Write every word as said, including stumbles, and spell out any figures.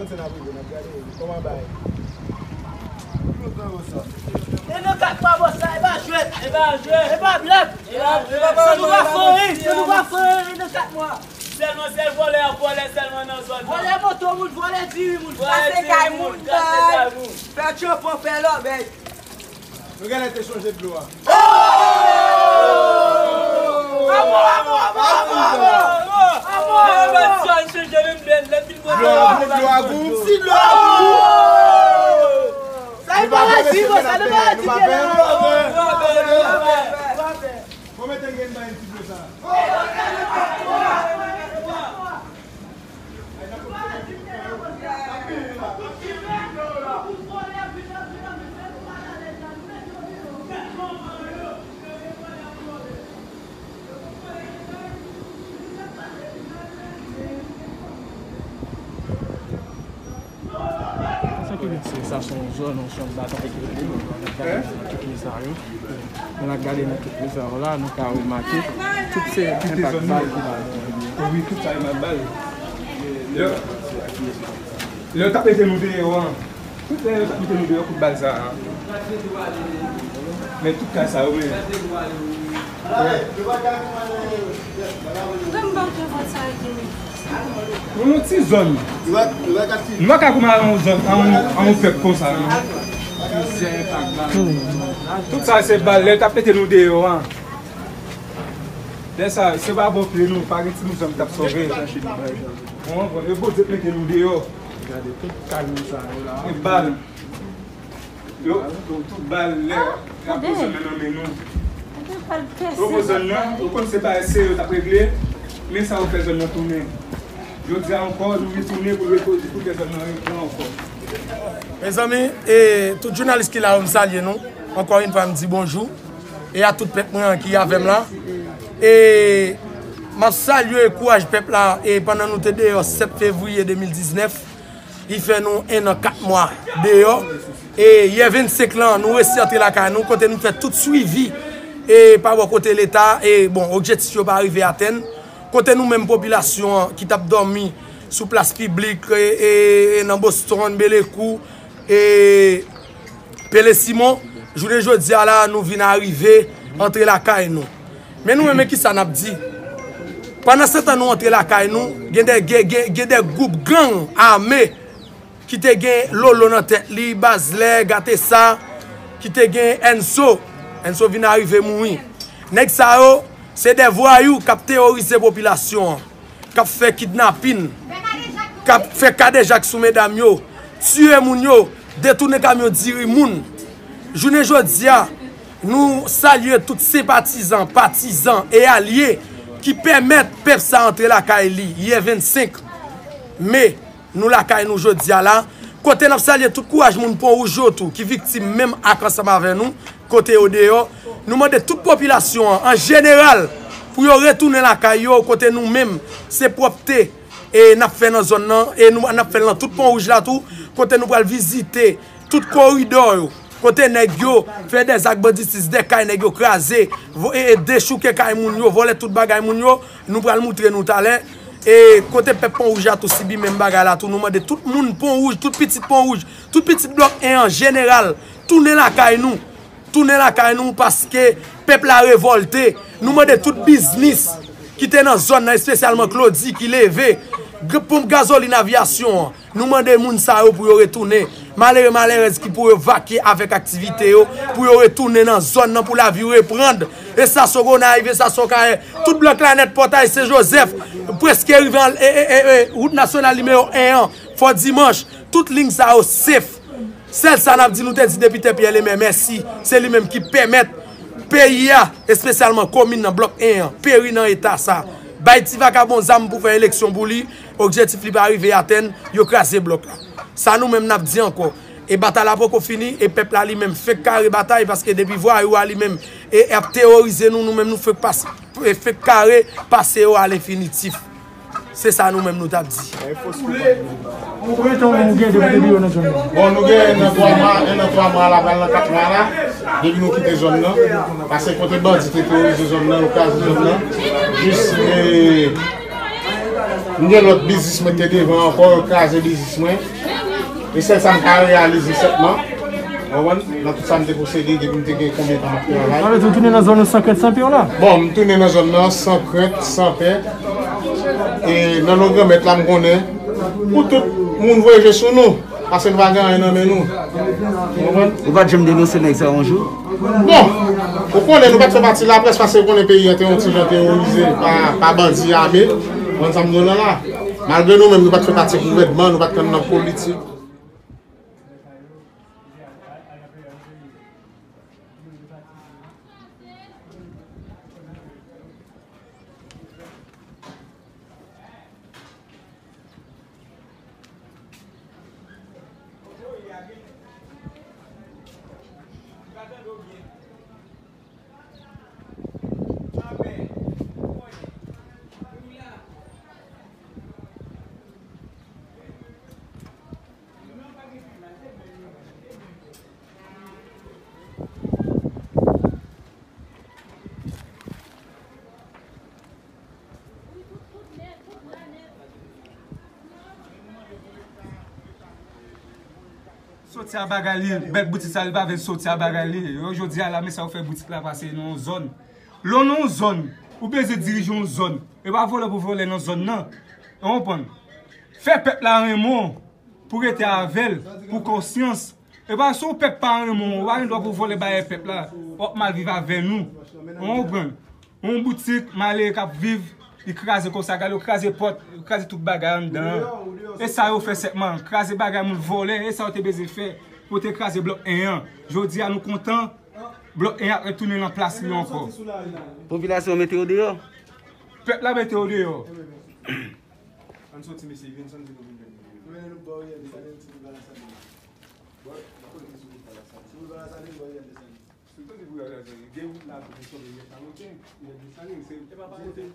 N ap rive, n ap gade kòman bagay. E nan kat mwa, bòs la, e pa jwèt. E pa jwèt. E pa blèf. E pa blèf. San nou pa fè anyen, san nou pa fè anyen, e nan kat mwa. Sèlman, sèl vòlè ap vòlè sèlman nan zòn nan. Vòlè moto moun, vòlè diri moun. Vòlè diri moun, kase kay moun. Fè tchonpon, fè lòbèy. Nou genlè te chonje dlo a. Amò, amò, amò, amò, amò. Amò, amò. Dlo a gou, dlo a gou. Si dlo a gou. Sa e maladi, bro, sa e maladi. Konbyen tan gen bay ti dlo sa? Se, sa se yon zòn, yon zòn batay ki rele, nou gade nan tout lè sa yo. Lè n ap gade nan tout lè sa yo la, nou ka remake tout se enpak bal ki la. Wi, tout sa enpak bal. Lè, lè yo t ap mete nou deyò an, tout lè yo t ap mete nou deyò kout bal sa a. Men tout kay sa yo, men. Frè m, ban m fè vòt sa yo. Nou, nou ti zòn. Nou pa ka kouman an yon zòn, an yon, an yon pèp konsa, non. Tout sa se bal, lè yo t ap mete nou deyò an. Lè sa, se pa bon pye nou, pa gen ti moun zòn ki t ap sove. Bon, bon, e Bondye t mete nou deyò. Gade tout kay nou sa yo la. E bal. Yo, yo, tout bal lè, n ap pran zòn nan nan men nou. Yo pran zòn nan, ou konn se bagay serye yo t ap regle, men sa yo fè zòn nan tounen. Jodi a ankò, nou retounen pou, pou, pou fè zòn nan repran ankò. Mezanmi, e, tout jounalis ki la yo, m salye nou. Encore une fois, m di bonjou. E a tout pèp mwen an ki avè m la. E m ap salye kouraj pèp la, e pandan nou te deyò sèt fevriye de mil diznèf, li fè nou en an kat mwa deyò. E yè vennsenk lan, nou resi antre lakay nou, kote nou fè tout swivi, e pa bò kote Leta, e bon, objektif yo pa rive atenn. Kote nou menm popilasyon an ki t ap dòmi sou plas piblik, e, e, e nan Boston, Belekou, e Pele Simon, jounen jodi a la, nou vin arive antre lakay nou. Men nou menm, men kisa n ap di? Pandansetan nou antre lakay nou, gen de, gen, gen, gen de gwoup gang ame ki te gen Lolo nan tèt li, Bazlè, Gatesa, ki te gen Enzo. Enzo vin arive mouri. Nèg sa yo, se de vwayou k ap teworize popilasyon an, k ap fè kidnapin, k ap fè kadejak sou medam yo, tiye moun yo, detounen kamyon diri moun. Jounen jodi a, nou salye tout senpatizan, patizan e alye ki pèmèt pèp sa antre lakay li yè vennsenk me. Nou lakay nou jodi a la, kote n ap salye tout kouraj moun Pon Wouj yo tou, ki viktim menm ak ansanm avè nou, kote yo deyò. Nou mande tout popilasyon an, an jeneral, pou yo retounen lakay yo, kote nou menm, se pwòpte, e n ap fè nan zòn nan, e nou, n ap fè l nan tout Pon Wouj la tou, kote nou pral vizite tout koridò yo, kote nèg yo fè de zak banditis, de kay nèg yo kraze, vo-, e, e dechouke kay moun yo, vòlè tout bagay moun yo, nou pral moutre nou talè. E kote pèp Pon Wouj la tou sibi menm bagay la tou, nou mande tout moun Pon Wouj, tout pitit Pon Wouj, tout pitit Blòk en an jeneral, tounen lakay nou. Tounen lakay nou paske pèp la revòlte. Nou mande tout biznis ki te nan zòn nan, espesyalman Claudy ki leve, g-, ponp gazolin avyasyon an. Nou mande moun sa yo pou yo retounen. Malere, malerèz ki pou yo vakye avèk aktivite yo, pou yo retounen nan zòn nan pou lavi reprann. Estasyon Gonayiv, estasyon Kayè, tout Blòk la nèt, Pòtay Sen Jozèf, prèske rive an, e, e, e, e, wout nasyonal nimewo en an, Fò Dimanch, tout liy sa yo sef. Sèl sa n ap di, nou te di depi Tè Pyè Lemè mèsi, se li menm ki pèmèt peyi a, espesyalman komin nan, Blòk en an, peri nan eta sa. Bay ti vakabon zam pou fè eleksyon pou li, objektif li pa rive atenn, yo kraze Blòk la. Sa nou menm n ap di ankò. E batay la poko fini, e pèp la li menm fenk kare batay, paske depi vwayou a li menm, e ap teworize nou, nou menm nou fenk pase, e fenk kare pase yo alenfinitif. Se sa nou menm nou t ap di. Konbyen tan ou gen depi, depi yo nan zòn nan? Bon, nou gen nan twa mwa, en an twa mwa la, pral nan kat mwa la. Depi nou kite zòn nan, paske kote bandi te teworize zòn nan, yo kraze zòn nan. Jis, e, M gen lòt biznis mwen te devan ankò, yo kraze biznis mwen. E sèl sa m ka reyalize sèlman, w konprann, nan tout sa m te posede depi m te gen konbyen tan m ap travay. Sa vle di w tounen nan zòn ou san krent san pè w la? Bon, m tounen nan zòn nan san krent, san pè. E nan non Granmèt la, m konnen pou tout moun voye je sou nou. Paske nou pa gen anyen nan men nou. Ou konprann? Ou pa t janm denonse nèg sa yon jou? Bon, ou konnen nou pa t fè pati laprès paske ou konnen peyi an te yon ti jan teworize pa, pa bandi ame. Ou konprann sa m di w la la? Malgre nou menm, nou pa t fè pati gouvènman, nou pa t nan politik. Soti a bagay li, bèt boutik sa, li pa vle soti a bagay li. Yo, jodi a la, men sa yo fè boutik la pase nan yon zòn. Lè w nan yon zòn, ou bezwen dirije yon zòn. E pa vòlè pou vòlè nan zòn nan. Ou konprann? Fè pèp la renmen w pou rete avè l, pou konsyans. E pa si w pèp pa renmen w, ou pa gen dwa pou vòlè bagay pèp la. W ap mal viv avè nou. Ou konprann? Yon boutik malere k ap viv, li kraze konsa, gade yo kraze pòt, yo kraze tout bagay anndan an. E sa yo fè sèlman, kraze bagay moun vòlè, e sa yo te bezwen fè pou yo te kraze blòk en an. Jodi a nou kontan, blòk en an ap retounen nan plas li ankò. Popilasyon mete yo deyò? Pèp la mete yo deyò. Ann soti, mesye, vin, sa n di nou vin jwenn nou. Bon, nou konnen ki sou boulva Lasalin. Sou boulva Lasalin, bò Yèl desann. Sou kote pou y al Lasalin, gen wout la tou ki sove Yèl Lasalin, se Yèl Desalin, se pa pa kote.